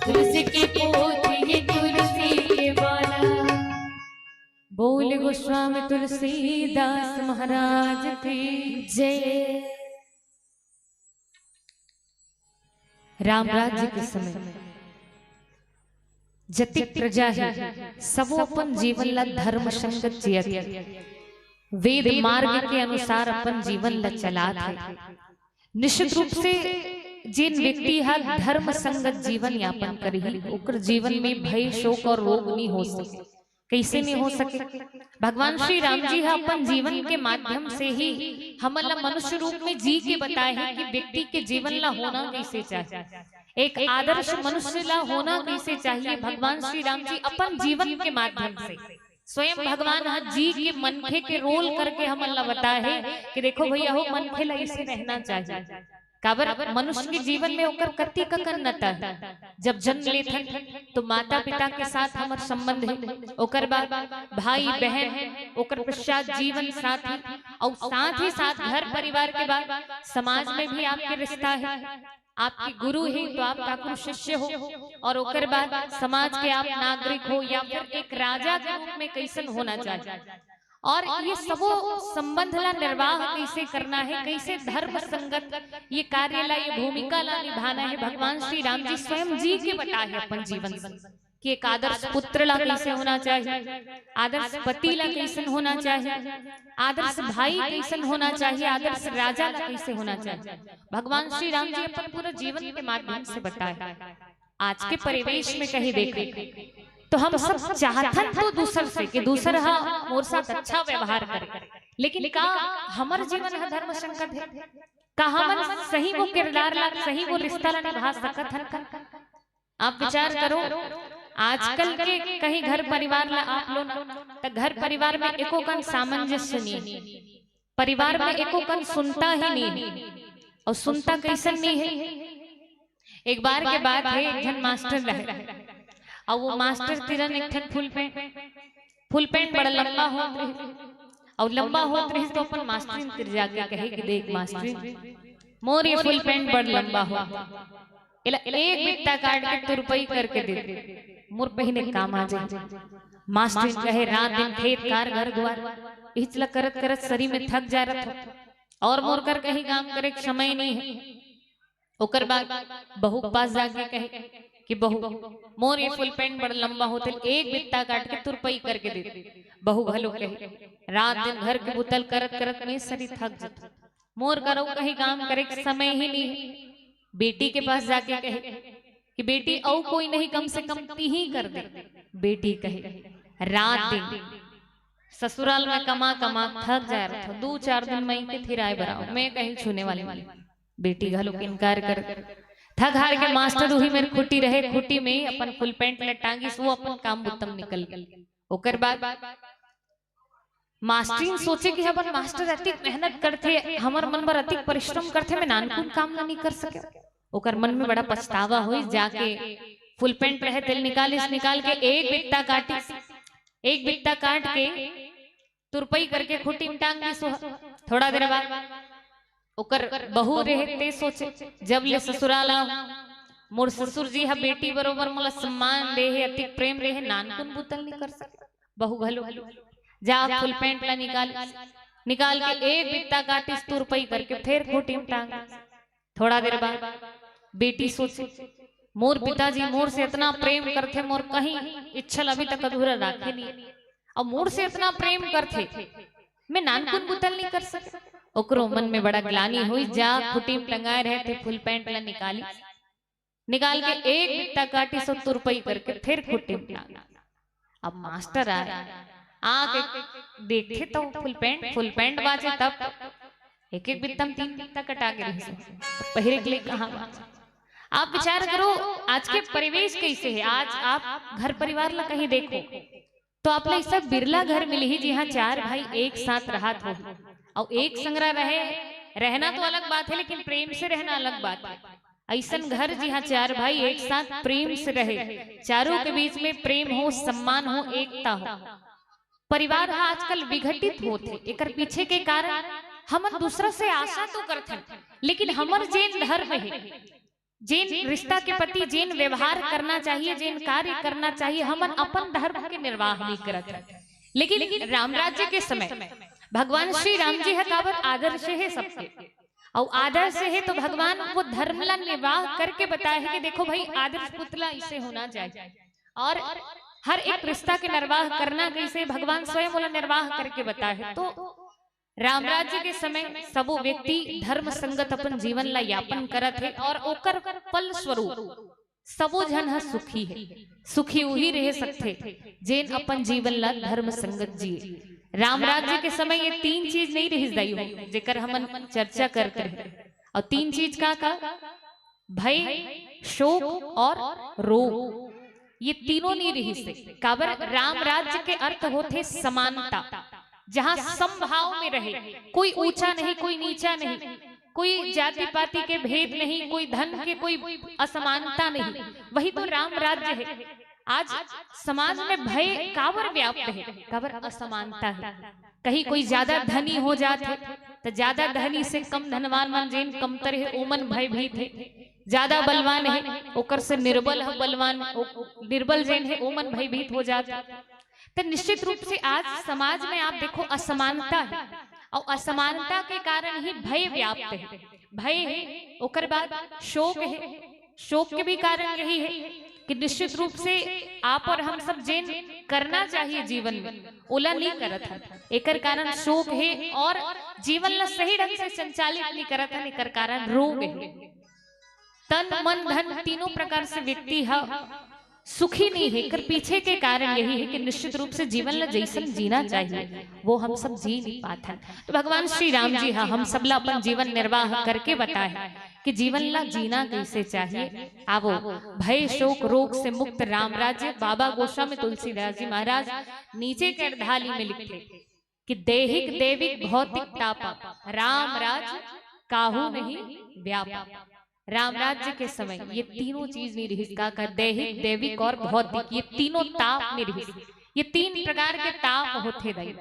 तुलसी के पोथी हे, तुलसी के माला। बोल गोस्वामी तुलसीदास महाराज की जय। राम राज्य के समय जतिक प्रजा हे, सबो अपन जीवन ला धर्म संगत जियत हे, वेद मार्ग के अनुसार अपन जीवन ला चलात हे। निश्चित रूप से जिन व्यक्ति हा धर्म संगत जीवन यापन करही, ओकर जीवन में भय, शोक और रोग नहीं हो सके। कैसे नहीं हो सके? भगवान श्री राम जी हा अपन जीवन के माध्यम से ही हमन ला मनुष्य रूप में जी के बताए हे कि व्यक्ति के जीवन ला होना कैसे चाहिए, एक आदर्श मनुष्य ला होना कैसे चाहिए। भगवान श्री राम जी अपन जीवन के माध्यम से, स्वयं भगवान हा जी के मनखे के रोल करके हमन ला बताए हे कि देखो भैया हो, मनखे ला ऐसे रहना चाहिए। काबर मनुष्य के जीवन में ओकर कति ककन्नता हे। जब जन्म लेथन तो माता पिता के साथ हमर संबंध हे, ओकर बाद भाई बहन, ओकर पश्चात जीवन साथी, और साथ ही साथ घर परिवार के बाद समाज में भी आपके रिश्ता हे। आपके गुरु हे तो आप ठाकुर शिष्य हो, और ओकर बाद समाज के आप नागरिक हो या फिर एक राजा के रूप में कैसन होना चाहिए, और ये सबो संबंध ला निर्वाह कैसे करना हे, कैसे धर्म संगत ये कार्य ला, ये भूमिका ला निभाना हे। भगवान श्री राम जी स्वयं जी के बताए हे अपन जीवन से कि एक आदर्श पुत्र ला कैसे होना चाहिए, आदर्श पति ला कैसन होना चाहिए, आदर्श भाई कैसन होना चाहिए, आदर्श राजा ला कैसे होना चाहिए। भगवान श्री राम जी अपन पूरा जीवन के माध्यम से बताए। आज के परिवेश में कहीं देखे तो हम सब चाहथन तो दूसर से कि दूसर हा मोर साथ अच्छा व्यवहार करे, लेकिन का हमर जीवन हा धर्म संगत हे? का हमन सही वो किरदार ला, सही वो रिश्ता ला निभा सकत हन का? आप विचार करो, आजकल के कहीं घर परिवार ला आप लो ना, तो घर परिवार में एको कन सामंजस्य नहीं हे, परिवार में एको कन सुनता ही नहीं हे। और सुनता कैसन नहीं हे? एक बार के बात हे, एक झन मास्टर रहे, और वो मास्टर तिरन एक ठन फुल पैंट, फुल पैंट बड़ा लंबा होत रहिस, और लंबा होत रहिस तो अपन मास्टरिन तिर जाके कहे कि देख मास्टरिन, मोर ये फुल पैंट बड़ लंबा हो, एला एक बित्ता काट के तुरपई करके दे दे, मोर पहिने काम आ जाए। मास्टरिन कहे, रात दिन खेत कार घर दुआर, इचला करत करत शरीर में थक जा रहा था, और मोर कर कहीं काम करे के समय नहीं हे। ओकर बाद बहू के पास जाके कहे कि बहू, मोर ये फुल पैंट बड़ लंबा होथे, एक बित्ता काट के तुरपई करके दे दे। बहू घलो कहे, रात दिन घर के बुता ल करत करत मैं शरीर थक जथे, मोर करो कहीं काम करे के समय ही नहीं हे। बेटी के पास जाके कहे कि बेटी, अउ कोई नहीं, कम से कम तिही कर दे। बेटी कहे, रात दिन ससुराल में कमा कमा थक जाए रहा, दो चार दिन मइके फिर आए बराबर, मैं कहीं छूने वाली नहीं। बेटी घलो इनकार कर, थक हार के मास्टर उही मेर खुट्टी रहे, खुट्टी में अपन फुल पैंट ल टांगिस, वो अपन काम बुता म निकल गे। ओकर बाद मास्टरिन सोचे कि हमर मास्टर अतिक मेहनत करथे, हमर मन बर अतिक परिश्रम करथे, मैं नानकुन काम ला नहीं कर सके। ओकर मन में बड़ा पछतावा होइस, जाके फुल पैंट रहे तेल निकालिस, निकाल के एक बित्ता काटिस, एक बित्ता काट के तुरपई करके खुट्टी में टांग दिस। थोड़ा देर बाद ओकर बहू रहे, ते सोचे, जब ले ससुराल आव, मोर ससुर जी हा बेटी बरोबर मोला सम्मान दे हे, अतिक प्रेम दे हे, नानकुन बुता ल नहीं कर सके। बहू घलो जा फुल पैंट ला निकाल, निकाल के एक बित्ता काटिस तुरपई करके फेर खूंटी म टांग। थोड़ा देर बाद बेटी सोचे, मोर पिताजी मोर से इतना प्रेम करथे, मोर कहीं इच्छा ल अभी तक अधूरा राखे नहीं, अउ मोर से इतना प्रेम करथे, मैं नानकुन बुता ल नहीं कर सके। ओकरो मन में बड़ा ग्लानि होइस, जा खूंटी म टंगाए रहे थे फुल पैंट ला निकाली, निकाल के एक बित्ता काटिस अउ तुरपई करके फेर खूंटी म टांग। अब मास्टर आए, आके देखथे तो फुल पैंट, फुल पैंट बांचे तब एक एक बित्ता म तीन बित्ता कटा गे रहिस। पहिरे के लिए कहाँ बांचे? आप विचार करो, आज के परिवेश कैसे है। आज आप घर परिवार ला कहीं देखो तो आप ला ऐसा बिरला घर मिलही जिहाँ चार भाई एक साथ रहत हो, अउ एक संग रहे। रहना तो अलग बात है, लेकिन प्रेम से रहना अलग बात है। ऐसन घर जिहाँ चार भाई एक साथ प्रेम से रहे, चारों के बीच में प्रेम हो, सम्मान हो, एकता हो। परिवार ह आजकल विघटित होत हे, एकर पीछे के कारण हमन दूसरा से आशा तो करथन, लेकिन हमर जेन धर्म हे, जेन रिश्ता के प्रति जेन व्यवहार करना चाहिए, जेन कार्य करना चाहिए, हमन अपन धर्म के निर्वाह नहीं करत हन। लेकिन राम राज्य के समय भगवान श्री राम जी ह काबर आदर्श हे सबके, अउ आदर्श हे तो भगवान वो धर्म ला निर्वाह करके बताए हे कि देखो भाई, आदर्श पुत ला इसे होना चाहिए, और हर एक रिश्ता के निर्वाह करना कैसे, भगवान स्वयं ओला निर्वाह करके बताए हे। तो राम राज्य के समय सबो व्यक्ति धर्म संगत अपन जीवन ला यापन करत हे, और ओकर फल स्वरूप सबो झन ह सुखी हे। सुखी उही रह सकथे जेन अपन जीवन ला धर्म संगत जिए। राम राज्य के समय ये तीन चीज नहीं रहिस दाई हो, जेकर हमन चर्चा करत रहे। और तीन चीज का का? भय, शोक और रोग, ये तीनों नहीं रहिस हे। काबर? राम राज्य के अर्थ होथे समानता, जहाँ समभाव में रहे, कोई ऊंचा नहीं, कोई नीचा नहीं, कोई जाति पाति के भेद नहीं, कोई धन के कोई असमानता नहीं। वही तो राम राज्य हे। आज समाज में भय काबर व्याप्त हे? काबर? असमानता हे। कहीं कोई ज्यादा धनी हो जात हे, तो ज्यादा धनी से कम धनवान मन जेन कमतर हे, ओमन भयभीत हे। ज्यादा बलवान हे, ओकर से निर्बल ह बलवान, ओ, निर्बल जेन हे, ओमन भयभीत हो जात हे। तो निश्चित रूप से आज समाज में आप देखो, असमानता हे, और असमानता के कारण ही भय व्याप्त हे। भय हे, ओकर बाद शोक हे, शोक के भी कारण यही हे कि निश्चित रूप से आप और हम सब जेन करना चाहिए जीवन में, ओला नहीं करत हन, एकर कारण शोक हे, और जीवन ला सही ढंग से संचालित नहीं करत हन, एकर कारण रोग हे। तन, मन, धन, तीनों प्रकार से व्यक्ति ह सुखी नहीं हे। एकर पीछे के कारण यही हे कि निश्चित रूप से जीवन ला जैसन जीना चाहिए, वो हम सब जी नहीं पाथन। तो भगवान श्री राम जी ह हम सब ला अपन जीवन निर्वाह करके बताए कि जीवन ला जीना कैसे चाहिए। आवो, भय, शोक, रोग से मुक्त राम राज्य। बाबा गोस्वामी तुलसीदास जी महाराज नीचे के अर्धाली में लिखथे कि देहिक, देविक, भौतिक तापा, राम राज काहू नहीं व्यापा। राम राज्य के समय ये तीनों चीज नहीं रहिस। का का? देहिक, देविक और भौतिक, ये तीनों ताप नहीं रहिस। ये तीन प्रकार के ताप होथे दाई,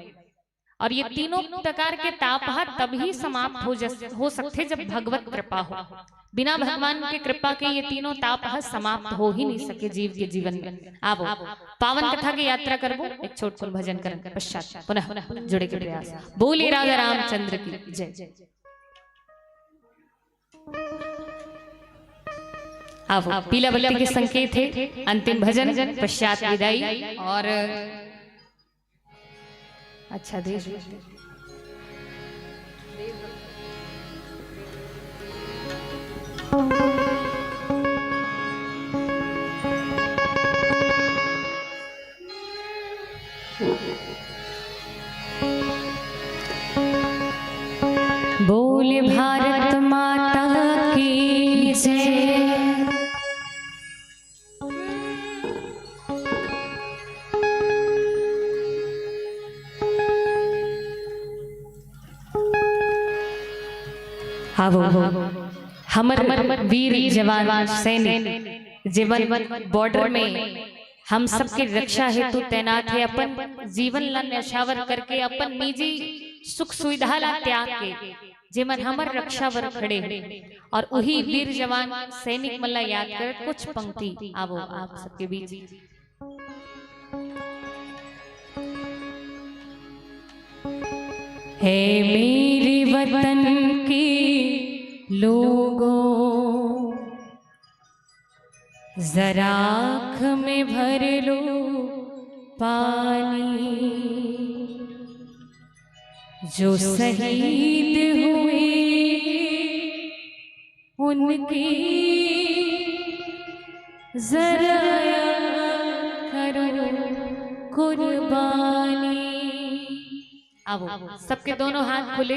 और ये तीनों प्रकार के ताप ह तभी समाप्त हो जस-, हो सकथे जब भगवत कृपा हो। बिना भगवान के कृपा के ये तीनों ताप ह समाप्त हो ही नहीं सके जीव के जीवन में। आवो, पावन कथा के यात्रा करबो, एक छोट कुन भजन करन पश्चात पुनः जुड़े के प्रयास। बोले राजा रामचंद्र की जय। आवो, पीला बत्ती के संकेत हे, अंतिम भजन पश्चात विदाई। और अच्छा, देश बोले भारत माता की जय। आवो, हमर वीर जवान सैनिक, जेमन बॉर्डर में हम सबके रक्षा हेतु तैनात हे, अपन जीवन ला न्यौछावर करके, अपन निजी सुख सुविधा ला त्याग के, जेमन हमर रक्षा बर खड़े हे, और उही वीर जवान सैनिक मन ला याद कर कुछ पंक्ति आवो आप सबके बीच। ऐ मेरे वतन के लोगों, जरा आँख में भर लो पानी। जो शहीद हुए उनकी जरा याद करो कुर्बानी। आवो, सबके दोनों हाथ खुले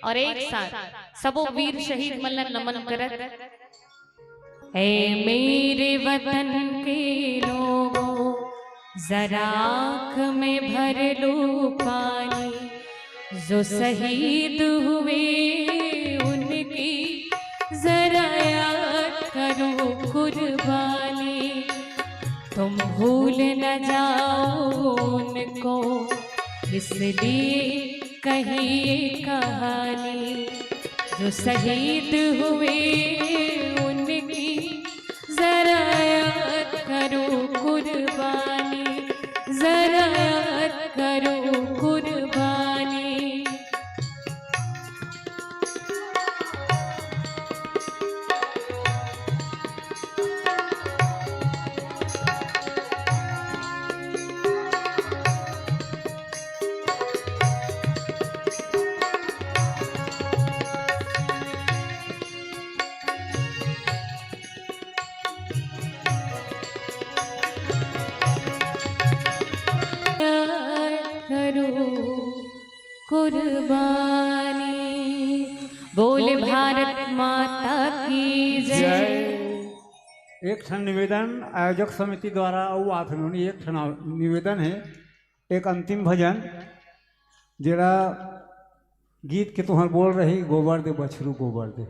और एक साथ सबो वीर शहीद मन ला नमन करत। ऐ मेरे वतन के लोगों, जरा आँख में भर लो पानी। जो शहीद हुए उनकी जरा याद करो कुर्बानी। तुम भूल न जाओ उनको, इसलिए कही ये कहानी। जो शहीद हुए उनकी जरा याद करो कुर्बानी, जरा याद करो कुर्बानी। करो कुर्बानी। बोल भारत माता की जय। जय। एक ठन निवेदन आयोजक समिति द्वारा अउ आप लोगन एक ठन निवेदन हे, एक अंतिम भजन, जेला गीत के तुहर बोल रही, गोबर दे बछरू गोबर दे।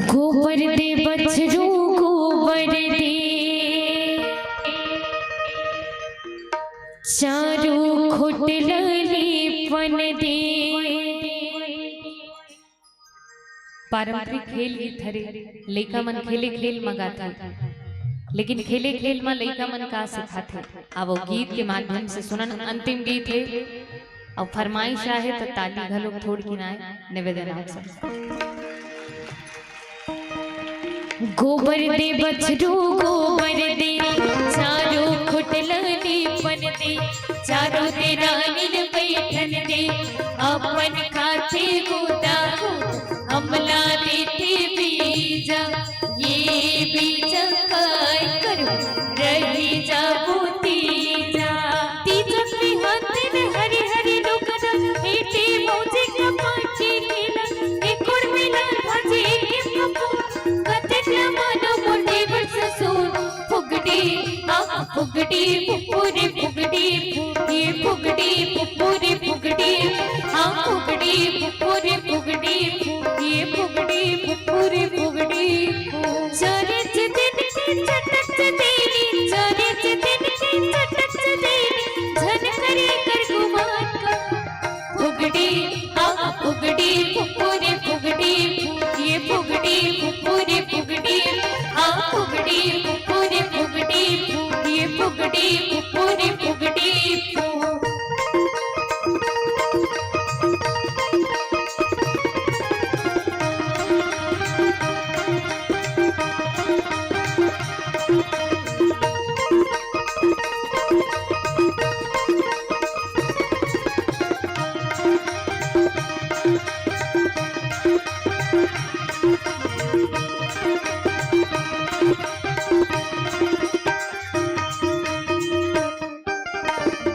गोबर दे बछरू गोबर दे, चारों खुट लली पन दे। पारंपरिक खेल गीत हरे, लइका मन खेले खेल म गाथे, लेकिन खेले खेल म लइका मन का सिखाथे, आवो गीत के माध्यम से सुनन। अंतिम गीत हे, अउ फरमाइश आहे त ताली घलो थोड़किन आए, निवेदन आप सब। गोबर दे बछरू गोबर दे, चारों खुट लली पन दे, चारों दे रानी बैठन दे, अपन खाथे गोदा को हमला देथे बीजा। ये बीजा काय करू रही जाबो तीजा। तीजा के हाथे में हरी हरी लोकना, बेटे मौजे का पाछे केला, एकोड़ में लाल भाजी के पपू, कतेक न मानो मोर देवर ससुर। फुगड़ी, आ फुगड़ी, फुफुरे फुगड़ी, फुगे फुगड़ी, फुफुरे फुगड़ी, आ फुगड़ी, फुफुरे फुगड़ी, फुगे फुगड़ी, फुफुरे फुगड़ी। चरित दिन के चटक चदेली, चरित दिन के चटक चदेली, झन करे कर गुमान का। फुगड़ी, आ फुगड़ी, फुफुरे फुगड़ी, फुगे फुगड़ी, फुफुरे फुगड़ी, आ फुगड़ी, फुफुरे फुगड़ी, फुगे फुगड़ी, फुफुरे फुगड़ी, फु।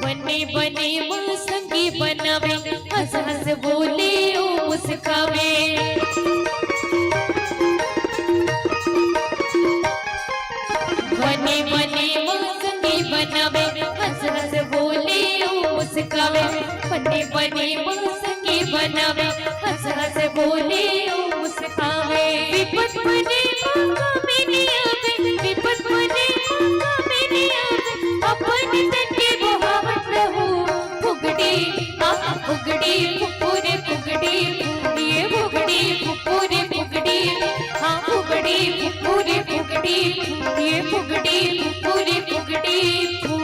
बने बने म संगी बनावे, हंस हंस बोले ओ मुस्कावे। बने बने म बनावे, हंस हंस बोले ओ मुस्कावे, बने बने मुस्की बनावे, हंस हंस बोले ओ मुस्कावे। विपत परे मौका में नहीं आवे, विपत परे मौका में नहीं आवे, अपन तन के बहावत रहू। फुगड़ी, आ फुगड़ी, फुफुरे फुगड़ी, ये फुगड़ी, फुफुरे फुगड़ी, हाँ फुगड़ी, फुफुरे फुगड़ी, ये फुगड़ी, फुफुरे फुगड़ी, फू।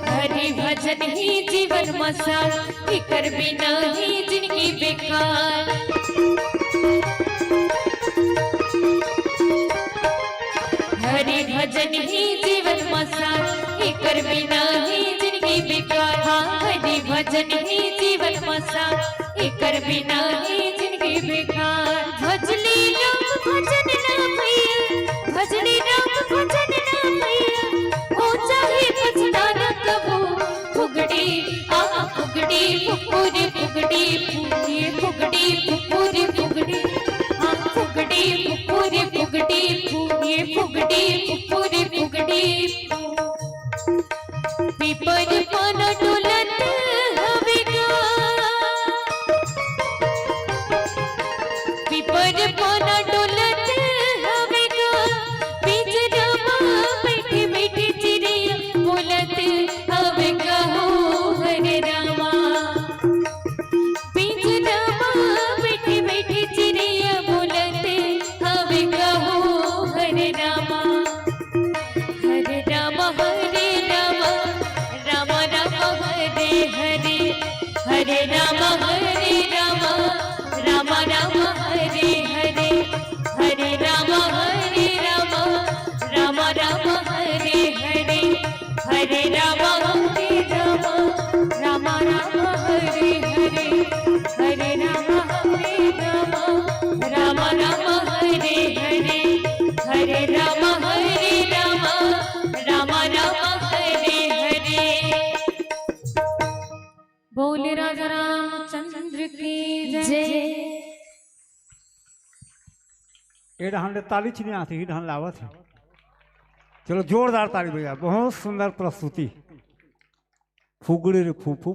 हरि भजन ही जीवन मसाल, एकर बिना ही जिंदगी बेकार। हरि भजन ही जीवन मसाल, एकर बिना ही जिंदगी बेकार। हाँ, हरि भजन ही जीवन मसाल, एकर बिना ही जिंदगी बेकार। भजली राम भजन ना भैया, भजली राम भजन ना भैया, हो चाहे पछताना कबो। फुगड़ी, आ फुगड़ी, फुफुरी फुगड़ी, फू, ये फुगड़ी, फुफुरी फुगड़ी, आ फुगड़ी, फुफुरी फुगड़ी, फू, ये फुगड़ी, फुफुरी फुगड़ी, फू। पीपर पाना डोलत हवे गा। पीपर पाना डोलत हवे गा। पिंजरा मा बैठी बैठी चिड़िया बोलत हवे गा हो हरे रामा। पिंजरा मा बैठी बैठी चिड़िया बोलत हवे गा हो हरे रामा। हरे राम हरे राम, राम राम हरे हरे। हरे राम हरे राम, राम राम हरे हरे। हरे राम हरे राम, राम राम हरे हरे। हरे राम हरे राम, राम राम हरे हरे। हरे राम हरे राम, राम राम हरे हरे। हरे राम हरे राम, राम राम हरे हरे। बोले राजा रामचंद्र की जय। जय। ए डहन ले ताली छिनियाथे, ही डहन लावत हे। चलो, जोरदार ताली भैया, बहुत सुंदर प्रस्तुति। फुगड़ी रे फू फू,